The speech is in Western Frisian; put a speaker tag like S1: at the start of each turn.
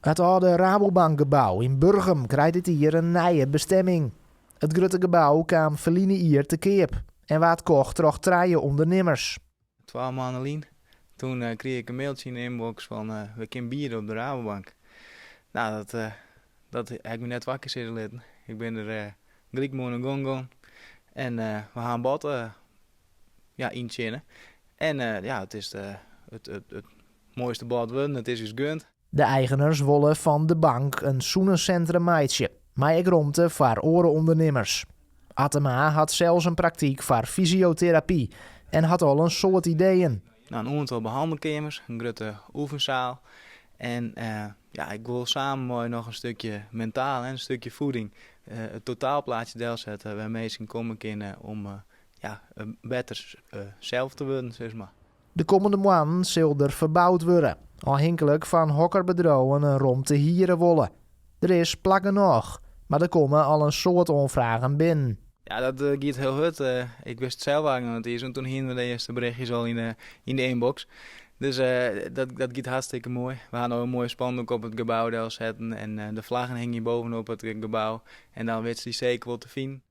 S1: It âlde Rabobankgebou yn Burgum krijt dit jier in nije bestemming. It grutte gebou kaam ferline jier te keap en waard kocht troch trije ûndernimmers.
S2: 2 maanden lyn. Toen krige ik in mailtsje yn de inbox fan we kinne biede op de Rabobank. Nou, dat ha ik my net twa kear sizze litten. Ik bin der gelyk mei oan de gong gien. En we ha in bod, ja, yntsjinne. En ja, it is it moaiste bod wurden. It is ús gund.
S1: De eigeners wolle fan de bank in sûnenssintrum meitsje, mei ek romte foar oare ûndernimmers. Attema hat sels in praktyk foar fysioterapy en hat al in soad ideeën.
S2: Nou, in oantal behannelkeamers, in grutte oefenseal. En ja, ik wol samen mei noch in stikje mentaal en in stikje fieding it totaalplaatsje delsette wêr't minsken komme kinne om ja, better sels te wurden, sis mar.
S1: De kommende moannen sil der ferboud wurde, ôfhinklik fan hokker bedriuwen in romte hiere wolle. Der is plak genôch, mar der komme al in soad oanfragen binnen.
S2: Ja, dat giet hiel hurd. Ik wist it sels eigentlik noch net iens, want toen hiene we de earste berjochtsjes al yn de inbox. Dus dat giet hartstikke moai. We ha no in moaie spandoek op it gebou delsetten en de flaggen hingje bovenop it gebou. En dan witst dy seker wol te finen.